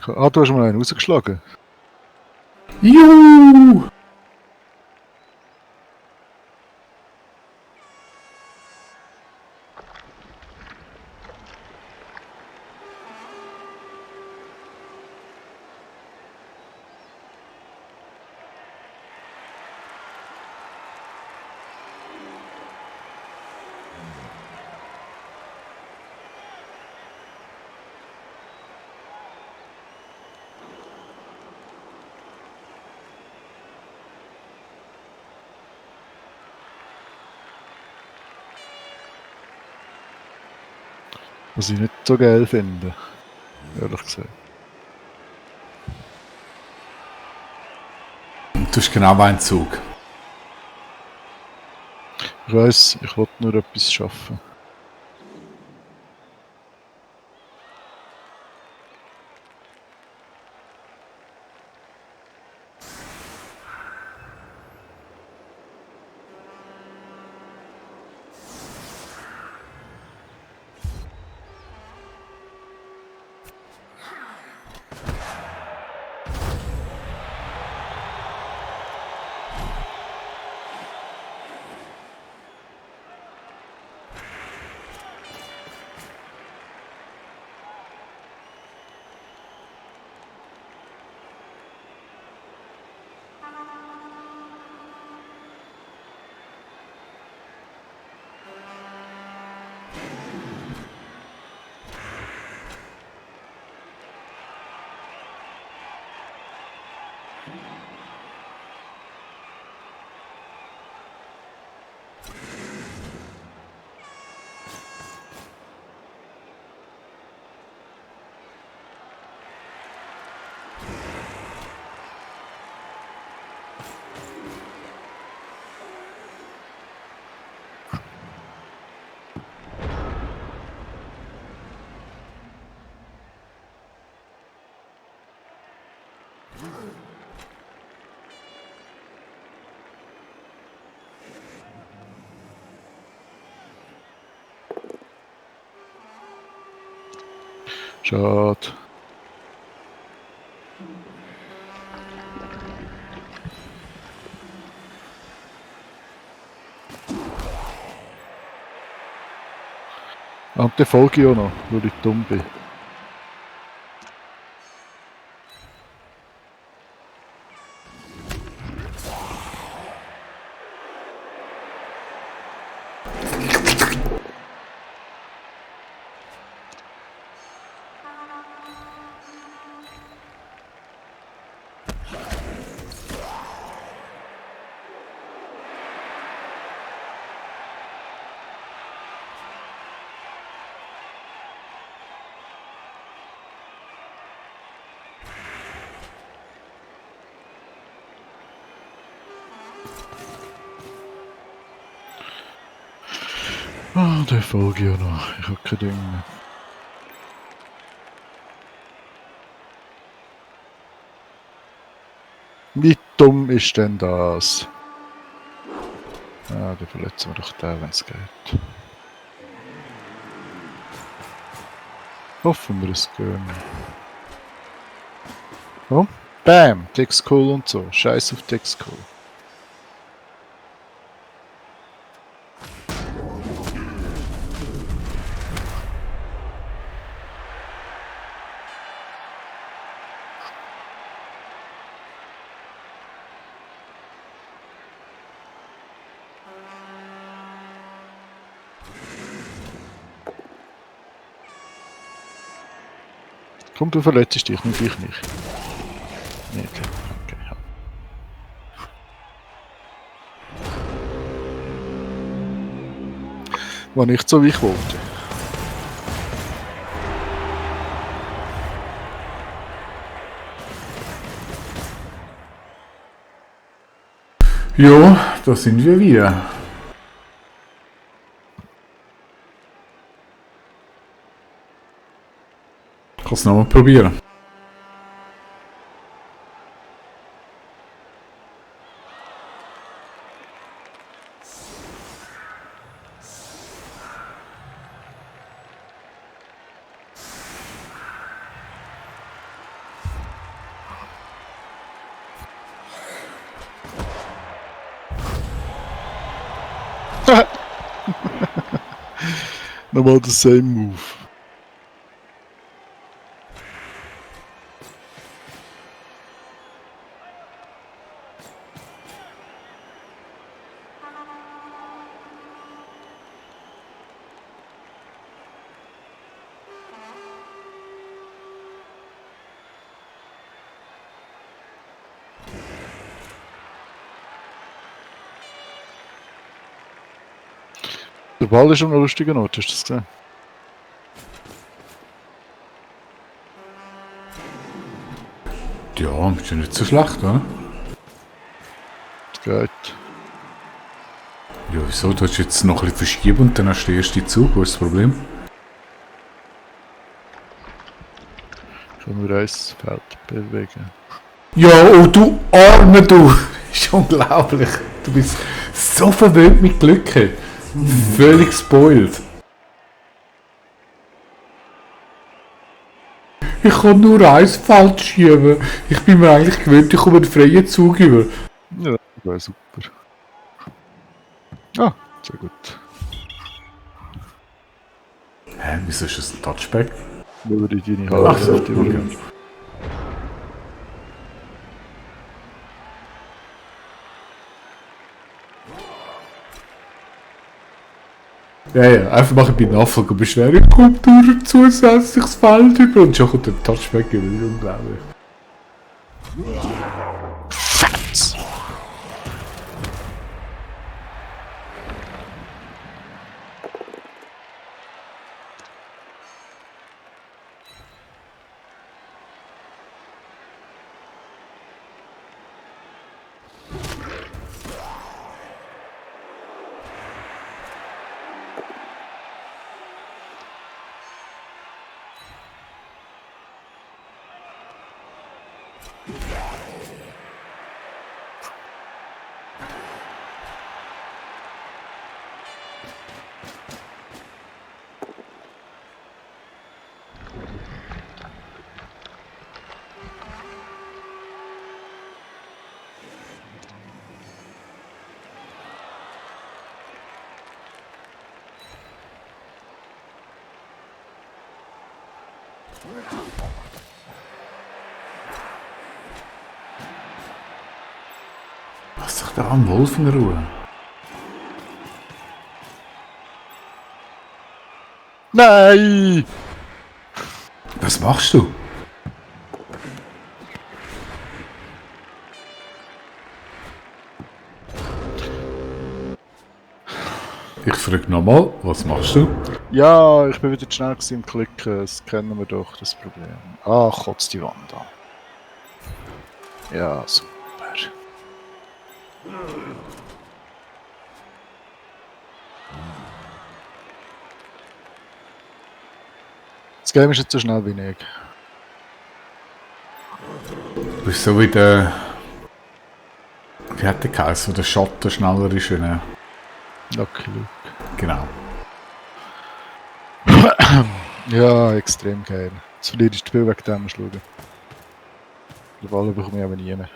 Ah, du hast mal einen rausgeschlagen. Juhu! Was ich nicht so geil finde. Ehrlich gesagt. Und du hast genau einen Zug. Ich weiss, ich wollte nur etwas schaffen. Schade. Und dann folge ich auch noch, weil ich dumm bin. Ah, dann folge ich auch noch. Ich habe kein Ding mehr. Wie dumm ist denn das? Ah, dann verletzen wir doch den, wenn es geht. Hoffen wir, es gehen. Oh, bam! Texcool und so. Scheiß auf Texcool. Komm, du verletzt dich, nicht ich nicht. Nicht. Okay, ja. War nicht so, wie ich wollte. Jo, da sind wir wieder. Kannst nochmal probieren. Nochmal der same Move. Der Ball ist an einem lustigen Ort, hast du das gesehen? Ja, ist ja nicht so schlecht, oder? Das geht. Ja, wieso? Du hast jetzt noch ein bisschen verschieben und dann hast du den ersten Zug. Wo ist das Problem? Ich kann nur eins Feld bewegen. Ja, oh du Arme, du! Ist unglaublich. Du bist so verwöhnt mit Glück. Völlig spoiled. Ich kann nur eins Feld schieben. Ich bin mir eigentlich gewöhnt, ich komme einen freien Zug über. Ja, das wäre super. Ah, sehr gut. Hä, wieso ist das ein Touchback? Nur die deine Ach so, Haare. okay. Ja, ja, einfach machen bei Nachfolger beschweren. Kommt durch ein zusätzliches Feld über und schon kommt der Touchback über. Das ist unglaublich. Lass dich da am Wolf in Ruhe. Nein! Was machst du? Ich frage nochmal, was machst du? Ja, ich bin wieder zu schnell gewesen im Klicken. Das kennen wir doch, das Problem. Ah, kotzt die Wand an. Ja, super. Das Game ist jetzt so schnell wie ich. Du bist so wie der... Wie hat der geheißen, wo der Schatten schneller ist? Lucky Luke. Genau. Ja, extrem geil. Jetzt verliere ich das Spiel wegen dem schauen. Den Ball bekomme ich aber nie mehr.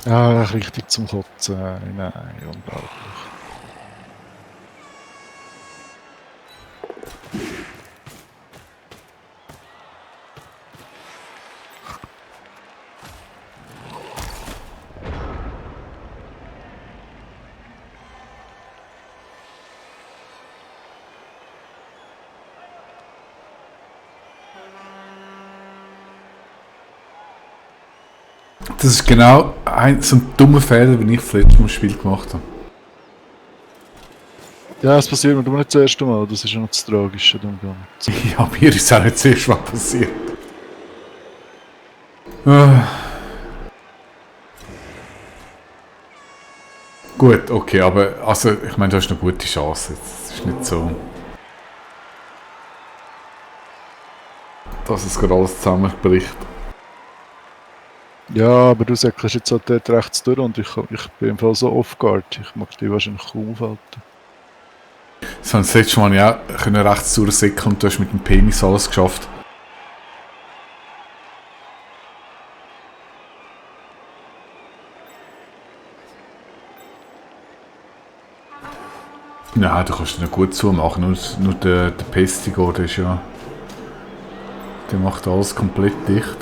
Ja, richtig zum Kotzen. Nein, unglaublich. Das ist genau so ein dummer Fehler, den ich das letzte Mal im Spiel gemacht habe. Ja, es passiert mir doch nicht das erste Mal. Das ist ja noch das Tragische an dem Ganzen. Ja, mir ist auch nicht zuerst mal passiert. Ah. Gut, okay, aber also, ich meine, du hast eine gute Chance. Es ist nicht so, dass es gerade alles zusammenbricht. Ja, aber du sagst jetzt halt dort rechts durch und ich bin im Fall so off-guard. Ich mag die wahrscheinlich kaum aufhalten. Das haben das letzte Mal ja können rechts durchsäckeln und du hast mit dem Penis alles geschafft. Nein, du kannst nicht gut zumachen. Nur der Pestigo, der ist ja. Der macht alles komplett dicht.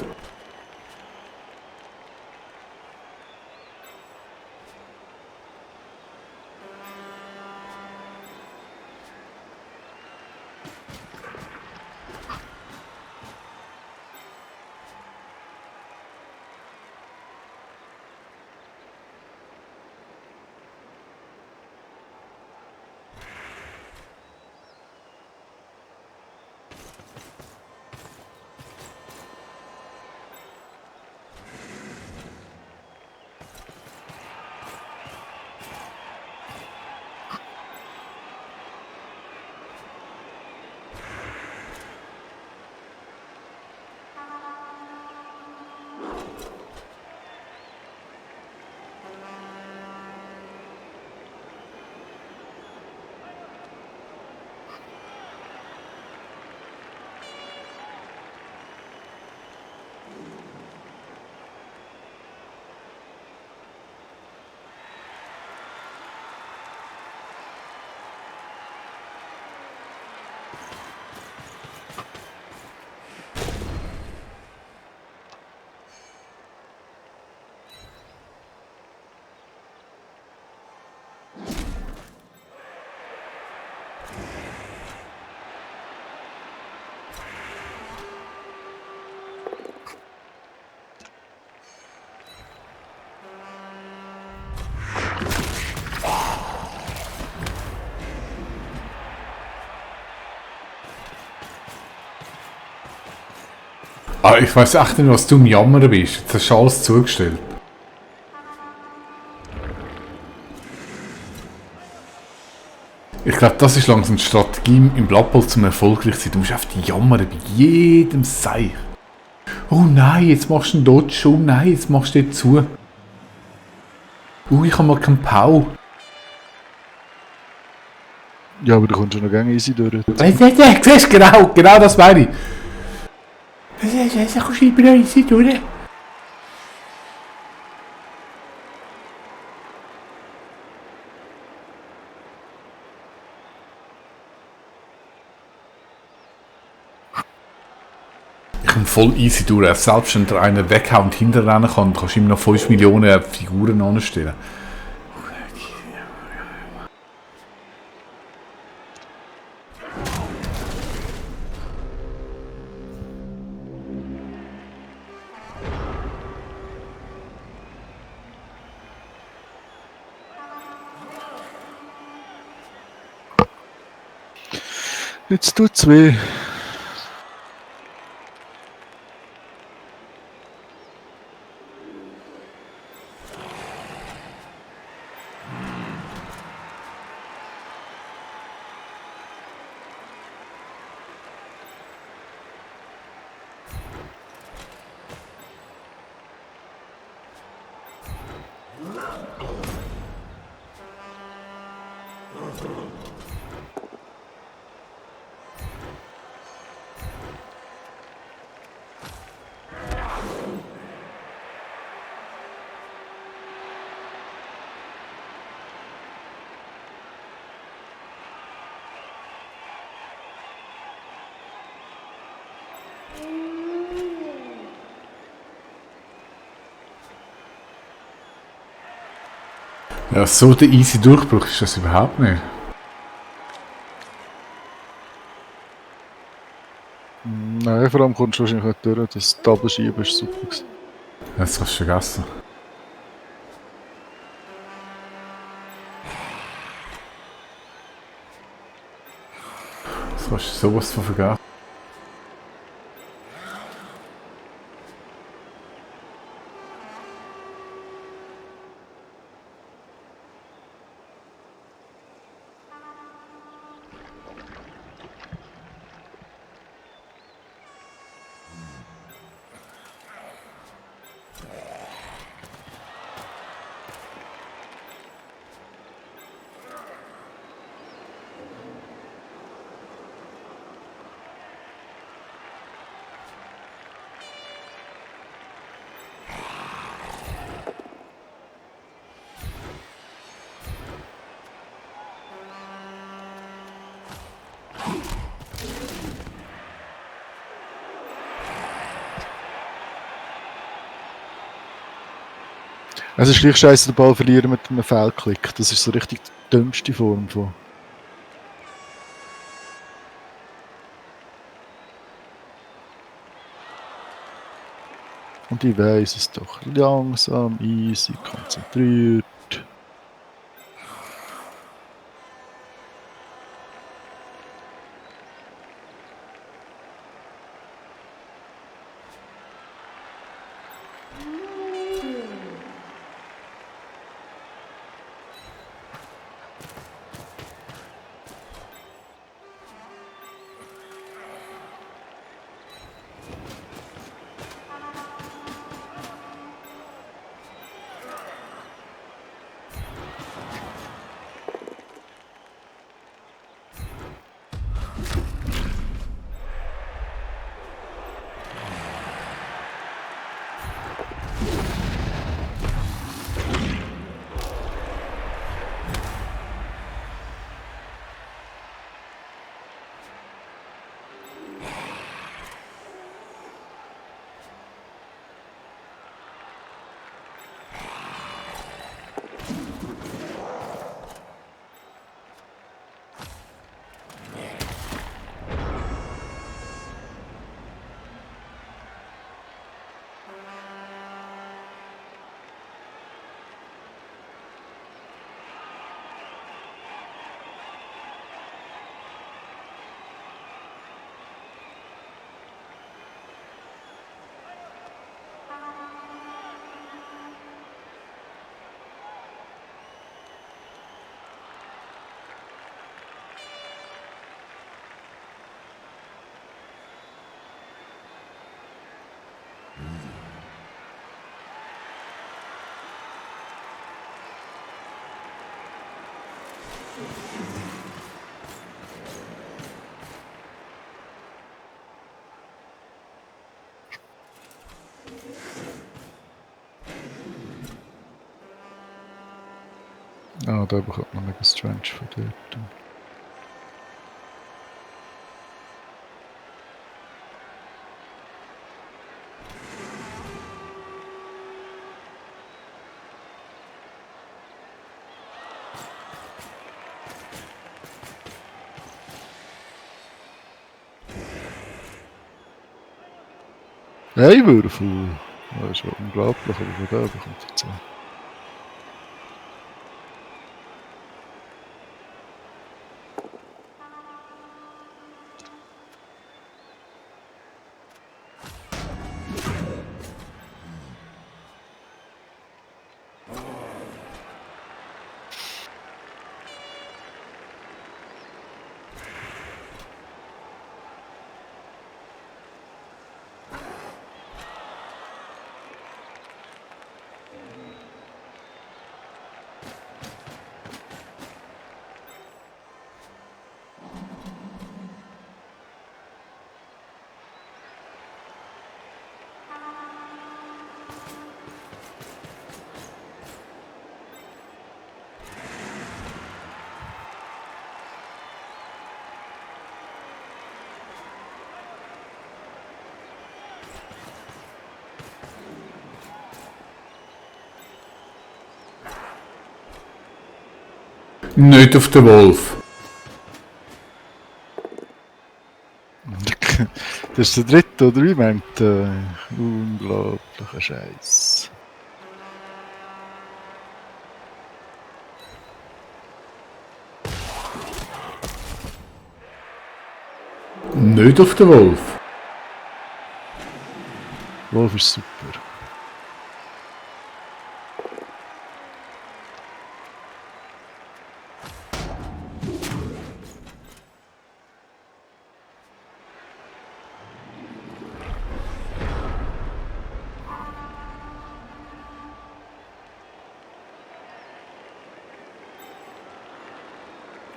Ah, ich weiß echt nicht, was du am Jammern bist. Jetzt hast du alles zugestellt. Ich glaube, das ist langsam die Strategie im Blood Bowl zum erfolgreich sein. Du musst einfach jammern bei jedem Seich. Oh nein, jetzt machst du einen Dodge. Oh nein, jetzt machst du den zu. Ich habe mal keinen Pau. Ja, aber du kommst ja noch gerne easy durch. Siehst du, genau das meine ich. Da kommst du immer noch easy durch. Ich komme voll easy durch. Selbst wenn der einer weghaut und hinterrennen kann, kannst du ihm noch 5 Millionen Figuren anstellen. Jetzt tut's weh. Ja, so der easy Durchbruch ist das überhaupt nicht. Nein, vor allem kommst du wahrscheinlich nicht durch. Das Double-Schieben ist super gewesen. Das kannst du vergessen. Das kannst du sowas von vergessen. Es ist gleich scheiße, den Ball verlieren mit einem Fehlklick. Das ist so richtig die dümmste Form von. Und ich weiss es doch. Langsam, easy, konzentriert. Ah, da bekommt man mega strange von dort. Hey, Würfel! Das ist ja unglaublich, aber von da bekommt er 10. Nicht auf den Wolf. Das ist der dritte, oder wie meint unglaublicher Scheiß. Nicht auf den Wolf. Wolf ist super.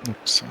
Ups.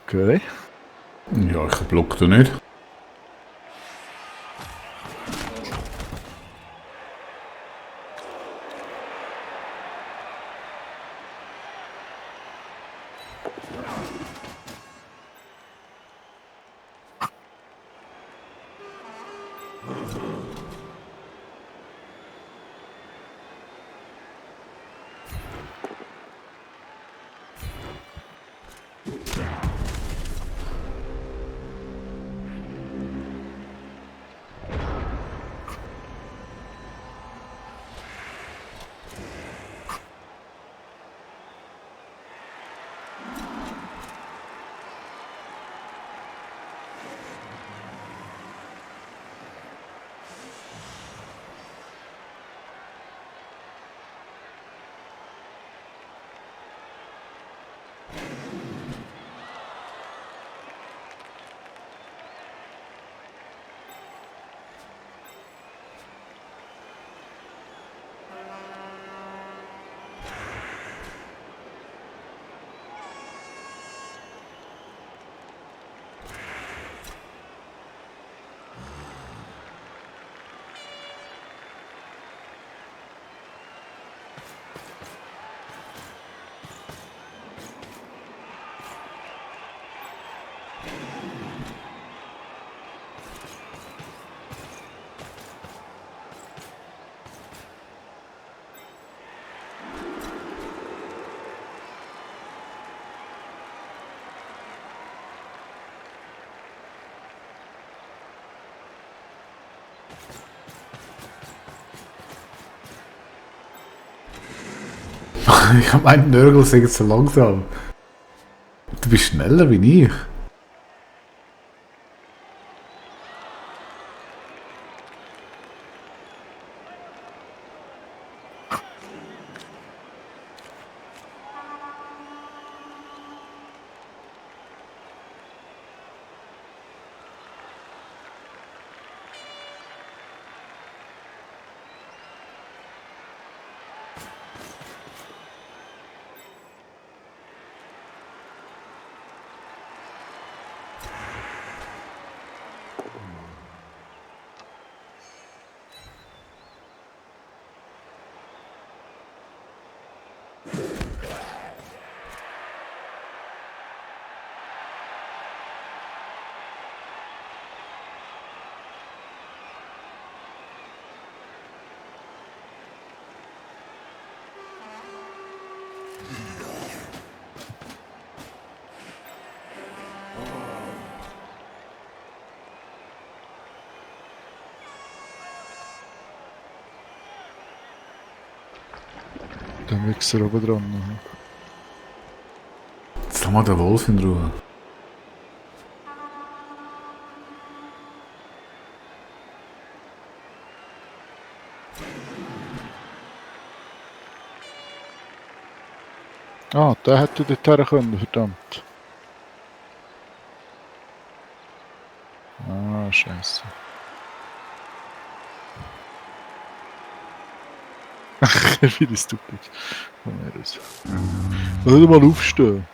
Okay. Ja, ich block da nicht. Ich habe meinen Nörgel sind so langsam. Du bist schneller wie ich. Der Mixer oben dran. Aha. Jetzt lass mal den Wolf in Ruhe. Ah, der hätte dort her können, verdammt. Ah, scheiße. Wie stupid. Von mir aus. Nicht mal aufstehen.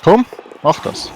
Komm, mach das.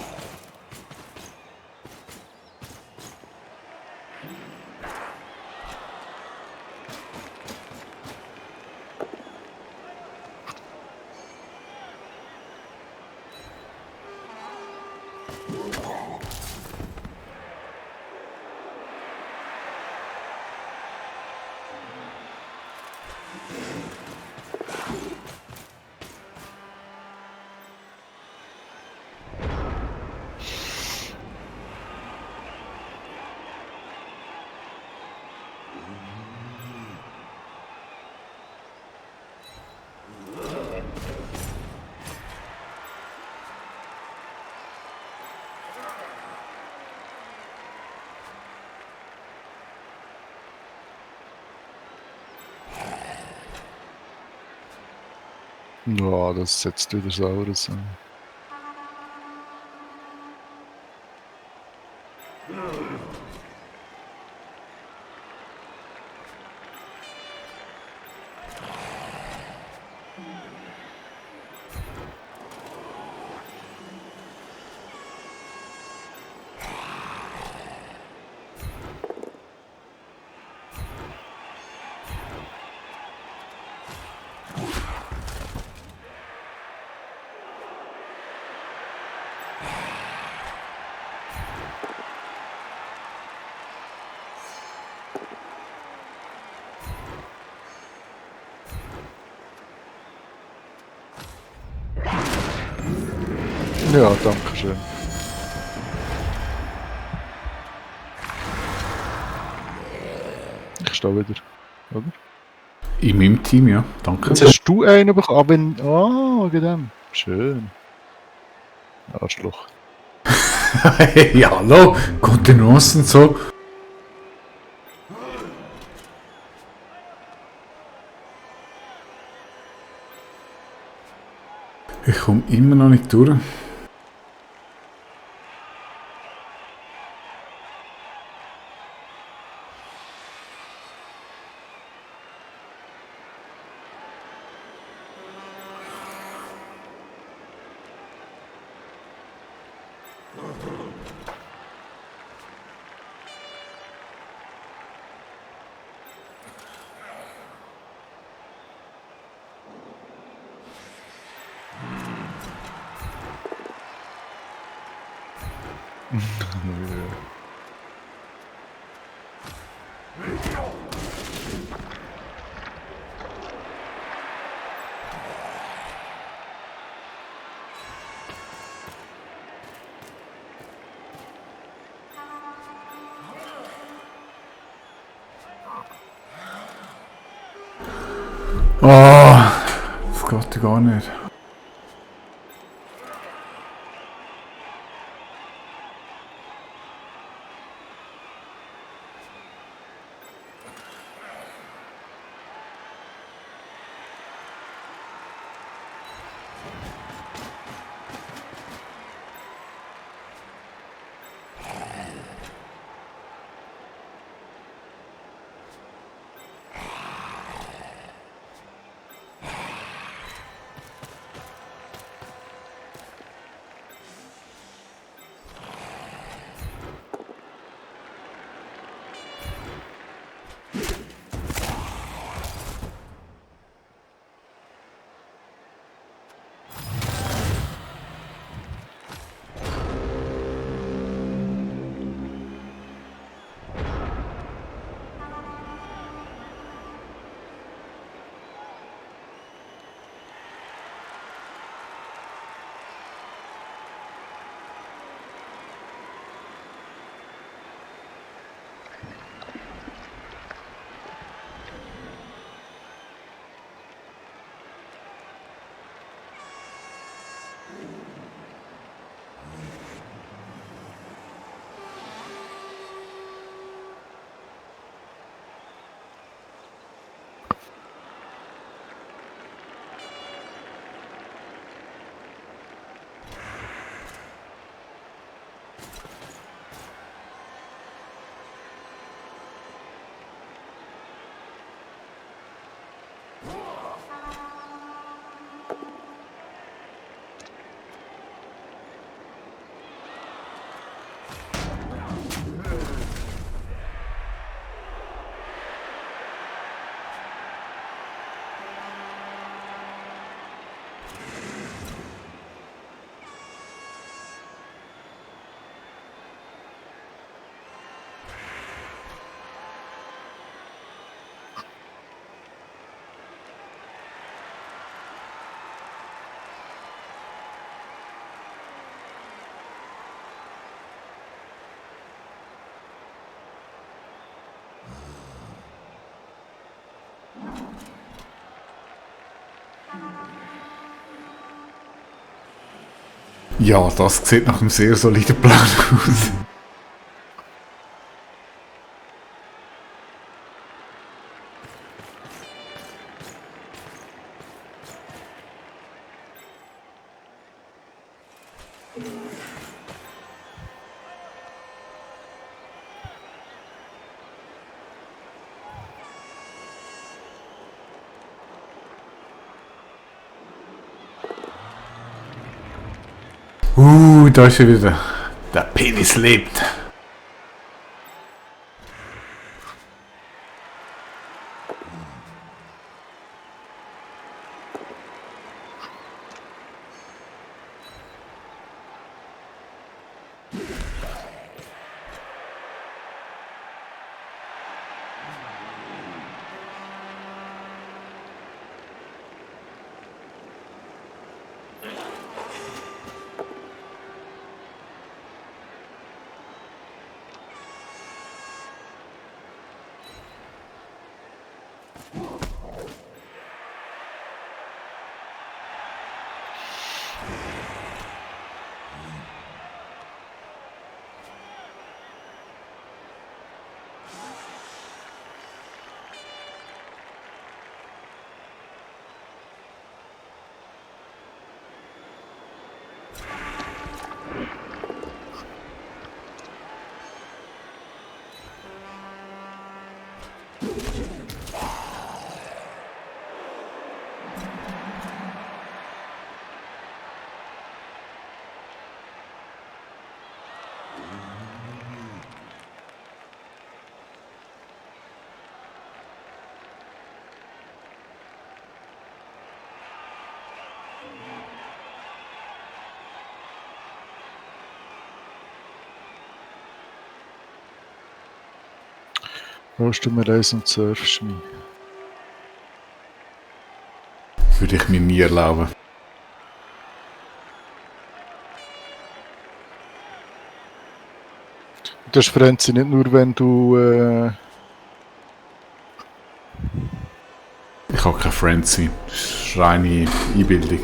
Ja, das setzt wieder Saures an. Ja, danke schön. Ich stehe wieder, oder? In meinem Team, ja. Danke. Jetzt hast du einen bekommen, aber in... Ah, wegen dem. Schön. Arschloch. Ja, hallo. Kontinuancen so. Ich komme immer noch nicht durch. Oh, das geht ja gar nicht. Ja, das sieht nach einem sehr soliden Plan aus. Da ist er wieder. Der Penis lebt. Lässt du mir eins und surfst mich? Würde ich mir nie erlauben. Das Frenzy nicht nur, wenn du... Ich kann kein Friend sein. Das ist reine Einbildung.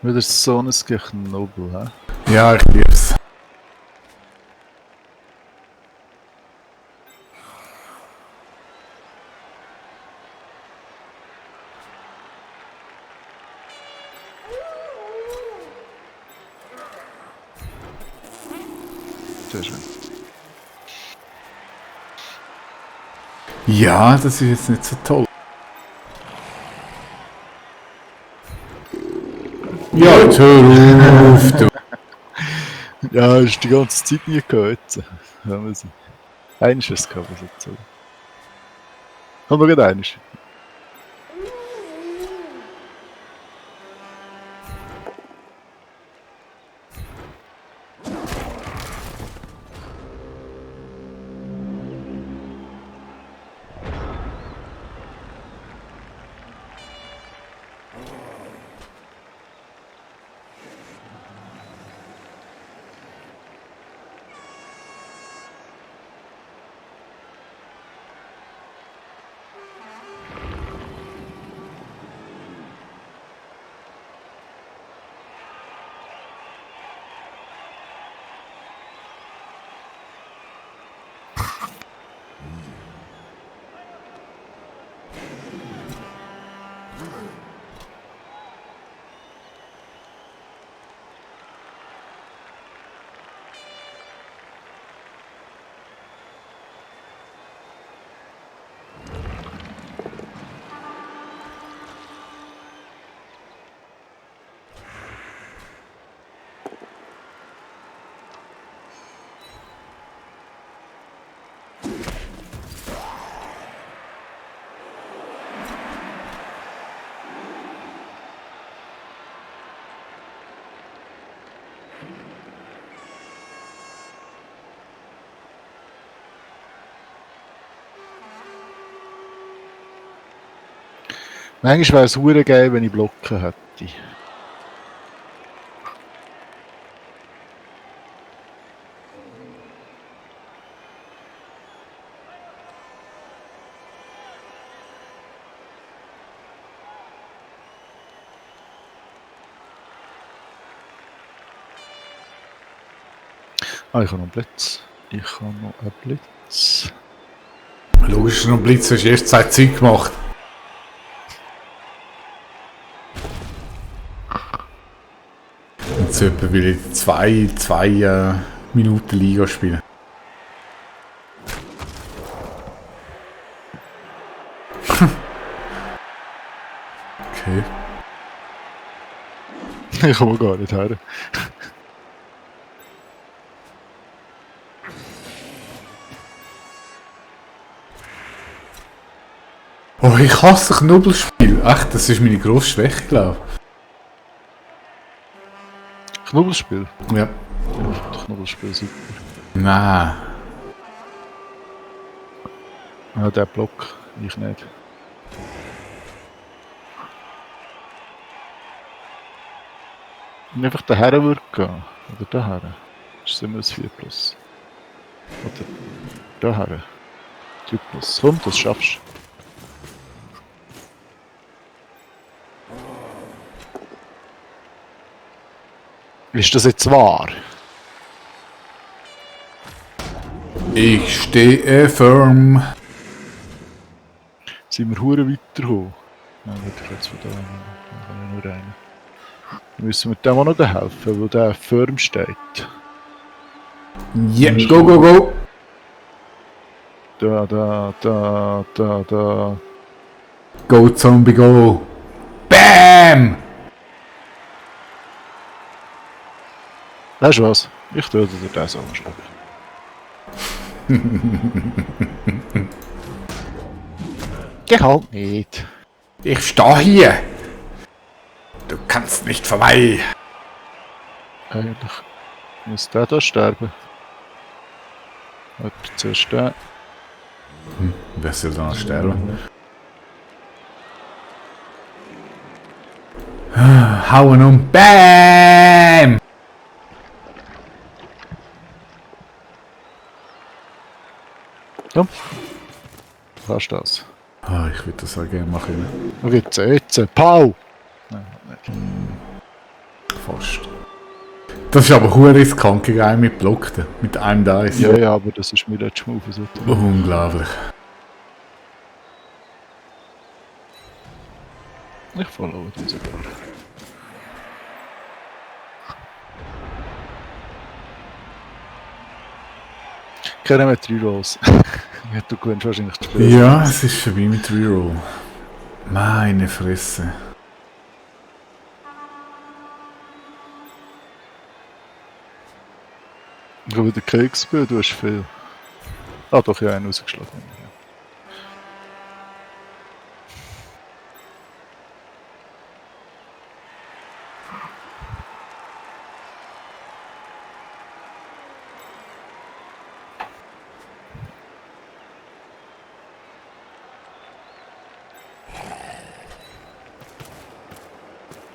Wieder so ein Knobel, hä? Ja, ich lieb's. Sehr schön. Ja, das ist jetzt nicht so toll. Ja, jetzt hör auf, du. Ja, ist die ganze Zeit nie gehört. Ja, wir sind. Eines ist es gehabt, was jetzt so. Haben wir gerade eines? Manchmal wäre es hure geil, wenn ich Blocken hätte. Ah, ich habe noch einen Blitz. Ich habe noch einen Blitz. Logisch, noch Blitz, hast du erst Zeit gemacht. Jetzt etwa will ich zwei Minuten Liga spielen. Okay. Ich komme gar nicht her. Oh, ich hasse Knubbelspiel. Echt, das ist meine grosse Schwäche, glaube Knubbelspiel? ich. Ja. Ja, Knubbelspiel, super. Nein. Ja, der Block, ich nicht. Wenn ich einfach daher würde gehen. Oder daher. Das ist immer ein 4+. Oder daher. Triplus. Komm, das schaffst du. Ist das jetzt wahr? Ich stehe firm. Sind wir hure weitergekommen? Nein, warte, ich jetzt von da hin. Da kann ich nur rein. Müssen wir dem auch noch helfen, wo der firm steht. Ja, go, go, go. Da. Go, Zombie, go. Bam! Weißt du was? Ich töte dir das auch schnell. Geh halt nicht. Ich stehe hier. Du kannst nicht vorbei. Eigentlich muss der da sterben. Warte, zuerst der. Wer soll da noch sterben? Hauen um. Bam! Komm. Du kannst das. Ah, ich würde das auch gerne machen. Okay, jetzt. Pau! Nein, nicht. Fast. Das ist aber hure riskant gegen einen mit Blockten. Mit einem Dice. Ja, aber das ist mir letztes Mal versucht. Unglaublich. Ich follow den sogar. Kennen wir 3 Rolls. Ja, du gewinnst wahrscheinlich das Spiel. Ja, es ist vorbei mit Reroll. Meine Fresse. Ich habe wieder Keks gespielt, du hast viel. Ah doch, ja, einen rausgeschlagen.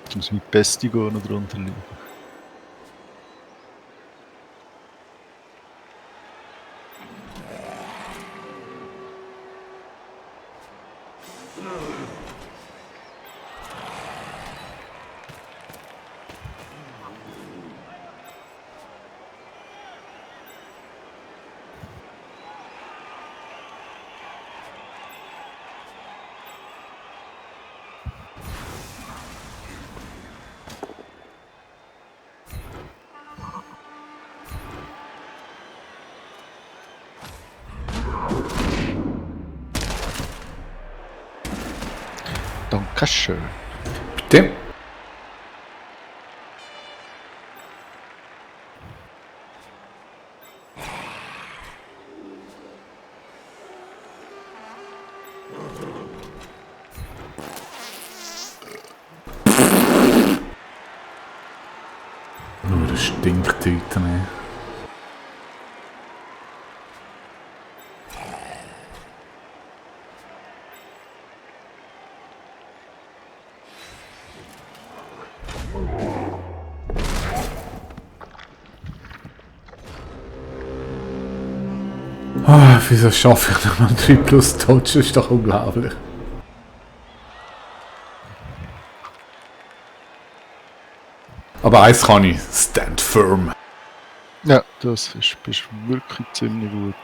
Jetzt muss mein Bestigo noch drunter liegen. Dankeschön. Bitte? Nur eine Stinktüte, ne? Ah, wieso schaffe ich noch mal 3 plus Dodge? Das ist doch unglaublich. Aber eins kann ich. Stand firm. Ja, das bist wirklich ziemlich gut.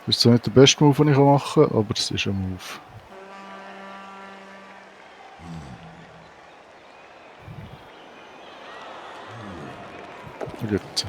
Das ist zwar nicht der beste Move, den ich machen kann, aber es ist ein Move. Jetzt.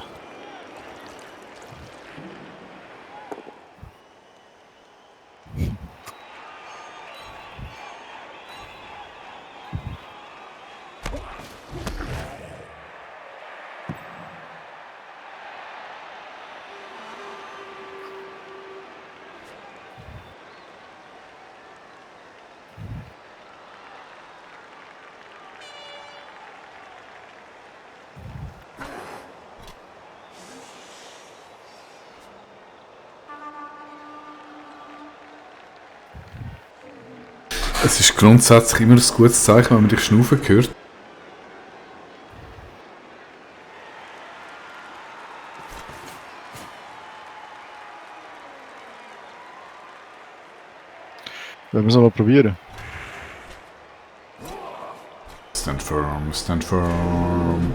Es ist grundsätzlich immer ein gutes Zeichen, wenn man dich schnaufen hört. Wollen wir es mal probieren? Stand firm, stand firm.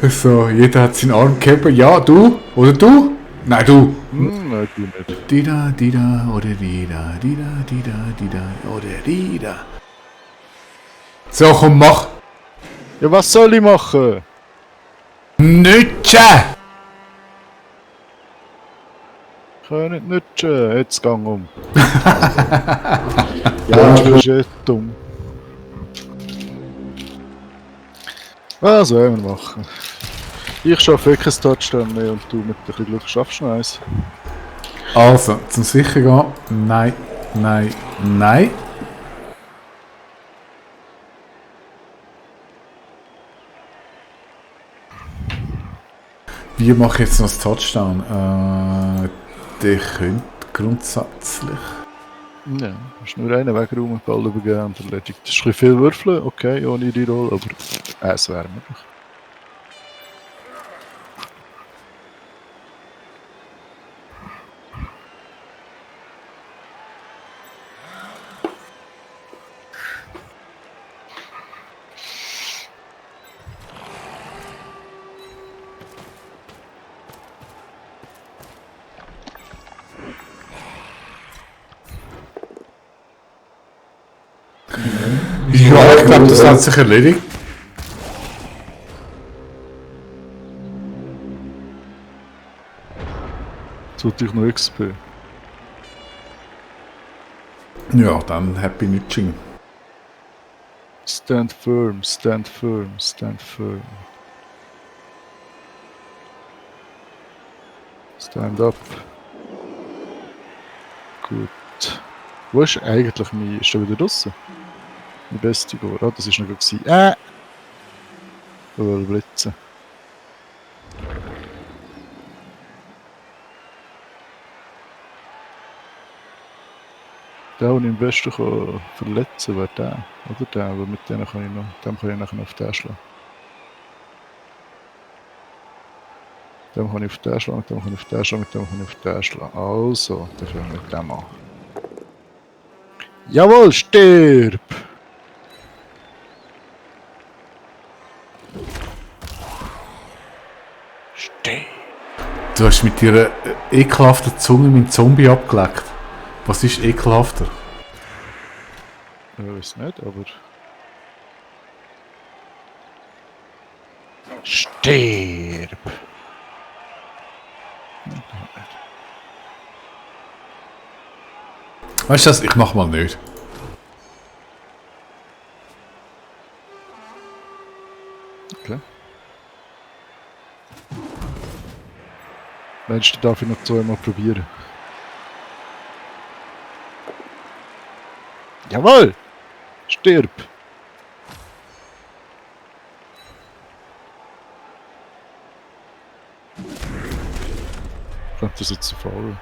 So, jeder hat seinen Arm gehabt. Ja, du? Oder du? Nein, du. Nein, du nicht. Dida, dida, oder dida, dida, dida, dida, oder dida. So, komm, mach. Ja, was soll ich machen? Nütschen! Ich kann ja nicht nutschen. Jetzt gang um. Ja, du bist echt dumm. Was wollen wir machen? Ich schaffe wirklich ein Touchdown mehr und du mit ein bisschen Glück schaffst noch eins. Also, zum sicher gehen. Nein, nein, nein. Wie mache ich jetzt noch das Touchdown? Der könnte grundsätzlich. Ja, hast nur einen Wegraum, Ball übergeben und erledigt. Das ist ein bisschen viel Würfeln, okay, ohne die Rolle, aber es wäre möglich. Ja, ich glaube, das hat sich erledigt. Jetzt wollte ich noch XP. Ja, dann Happy Nitching. Stand firm, stand firm, stand firm. Stand up. Gut. Wo ist eigentlich mein... Ist der wieder draussen? Mein beste Goal. Ah, das war noch gut. Oder blitzen. Der, den ich am besten verletzen kann, wäre der. Oder der, aber mit dem kann ich nachher auf den schlagen. Mit dem kann ich auf den schlagen, mit dem kann ich auf den schlagen, mit dem kann ich auf den schlagen. Also, dann fangen wir mit dem an. Jawohl, stirb! Stirb! Du hast mit deiner ekelhaften Zunge meinen Zombie abgeleckt. Was ist ekelhafter? Ich weiß nicht, aber... Stirb! Weißt du was? Ich mach mal nicht. Okay. Meinst du, darf ich noch zweimal probieren? Jawohl! Stirb! Ich könnte das jetzt fahren.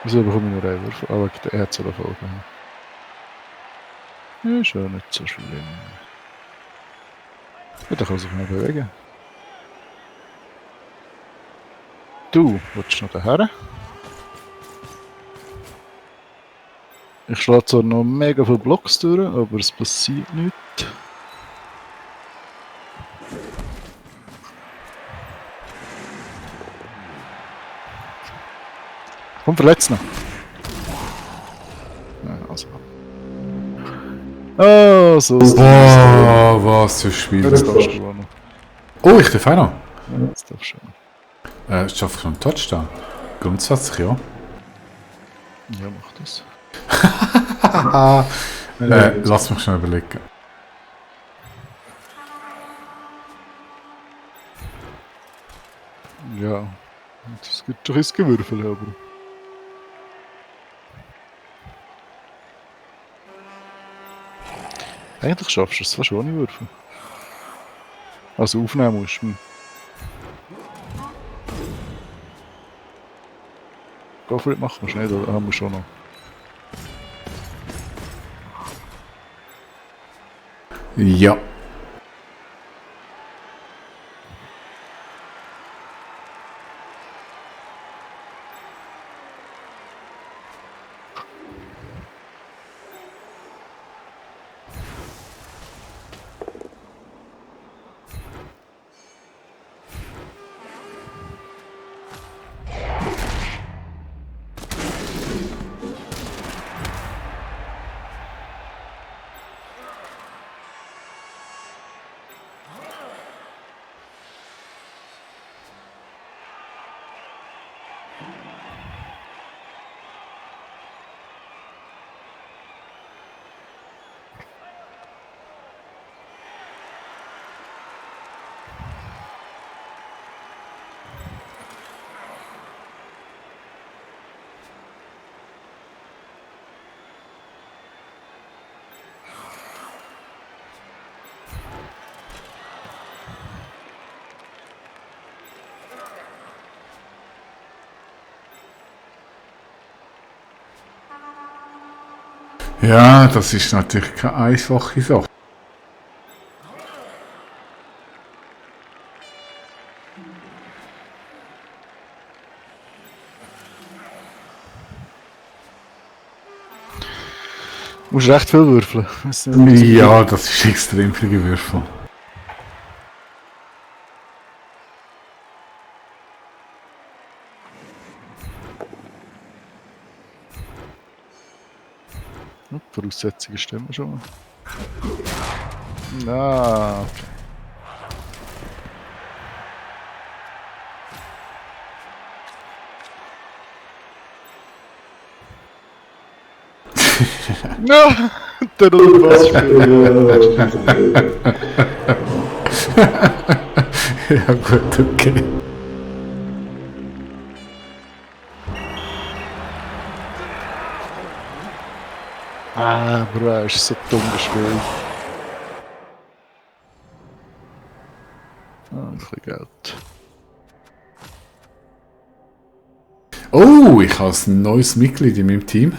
Wieso bekomme ich nur einen Würfel? Ah, wegen der Erzalerfolge. Ja, ist ja nicht so schlimm. Ja, der kann sich noch bewegen. Du, willst du noch daher? Ich schlage zwar noch mega viele Blocks durch, aber es passiert nichts. Komm, verletzt noch. Ja, also. Oh, so ist Wow, was für ein Spiel. Jetzt darfst du auch noch. Oh, ich darf auch noch. Ja, jetzt darfst du auch noch. Ich schaffe schon einen Touchdown. Grundsätzlich ja. Ja, mach das. Lass mich schnell überlegen. Ja, das gibt doch ein Gewürfel, aber... Eigentlich schaffst du es fast ohne Würfel. Also aufnehmen musst du. Goffred machen wir nicht, oder haben wir schon noch? Ja. Ja, das ist natürlich keine einfache Sache. Du musst recht viel würfeln. Weiss nicht, ob das Ja, das ist extrem viel Gewürfel. Die Voraussetzungen stimmen schon. Ah, okay. Ja, der oder was Ja gut, okay. Ah, Bro, ist so dumm gespielt. Ah, ein bisschen Geld. Oh, ich habe ein neues Mitglied in meinem Team.